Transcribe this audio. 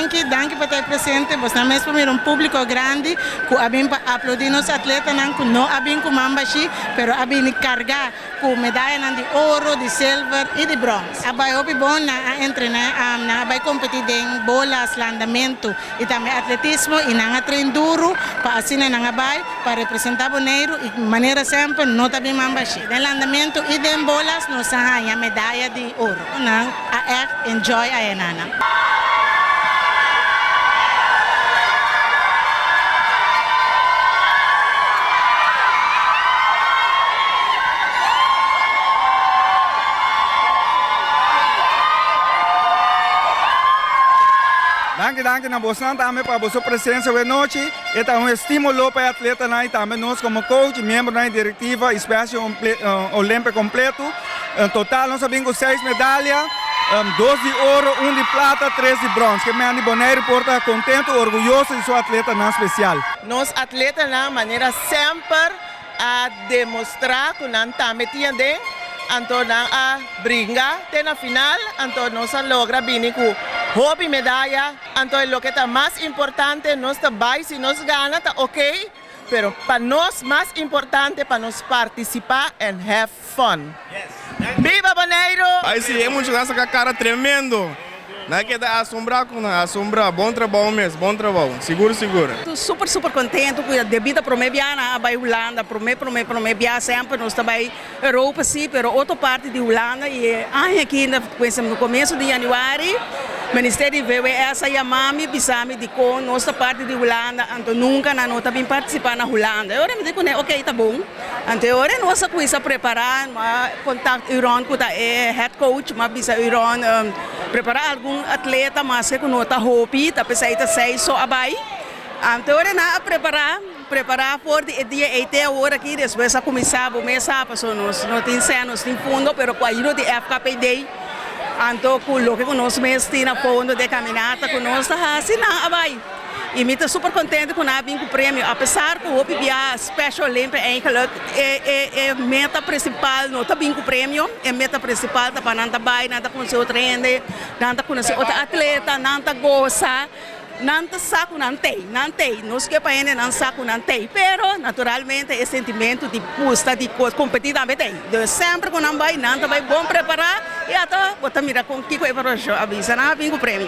Danki, danki pa ta presente. Boso mes por mira un publico grandi cu a bin pa aplaudi nos atletanan cu no a bin cu man bashi, pero a bin carga cu medayanan di oro, di silver y di brons. A bay hopi bon nan a entrena, nan a bay competi den bolas, landamento y tambe atletismo y nan a train duro pa asina nan a bay pa representa Boneiru y manera semper no ta bin man bashi. Den landamento y den bolas nos a haya medaya di oro. Nan a echt enjoy ayenana. Danki danki na bosnan tambe pa boso presencia awe nochi. E ta un estimulo pa e atletanan y tambe nos como coach y miembronan di directiva y Special Olympic completo. En total nos a bin cu seis medalia, dos di oro, un di plata, tres di brons. Ke men di Boneiru por ta contento y orguyoso di su atletanan special. Nos atletanan manera semper a demostra cu nan tambe tin aden, anto nan a bringa te na final, anto nos a logra bini cu hopi medaya, anto e loke ta mas importante nos ta bay si nos gana ta ok, pero pa nos mas importante pa nos participa and have fun. Biba Boneiru! Ay si, e muchanan a saca cara tremendo. Nan a keda asombrá ku nan, asombrá. Bon trabou mes, bon trabou. Sigur sigur. Super super contento cu debí ta prome bia nan a bay Hulanda, prome prome prome bia semper nos ta bay Europa si, pero otro parti di Hulanda y e aña aki na comienzo di januari Ministerio di VWS a yama mi bisa mi dicon nos ta parti di Hulanda anto nunca nan no ta bin participa na Hulanda. E ora mi di cune ok ta bon. Anto e ora nos a cuminsa prepara, mi a contact Uron cu ta e head coach, mi a bisa Uron prepara algun atleta maske cu no ta hopi, ta pesey ta seis so a bay. Anto e ora nan a prepara, prepara for di e dia ey te awor aki, despues a cuminsa bo mes sa pasobra nos no tin sèn, nos tin fondo, pero cu ayudo di FKPD, anto cu loke cu nos mes tin na fondo di e caminata cu nos ta haci, nan a bay. Y mi ta super contento cu nan a bin cu premio, a pesar cu hopi bia Special Olympic eigenlijk e e e meta principal no ta bin cu premio, e meta principal ta pa nan ta bay, nan ta conoce otro hende, nan ta conoce otro atleta, nan ta goza, nan ta sa cu nan tey, nan tey, nos ke pa hende nan sa cu nan tey, pero naturalmente e sentimento di gusta di competi tambe tey, dus semper cu nan bay nan ta bay bon prepara y ata bo ta mira con kico e profesor a bisa, nan a bin cu premio.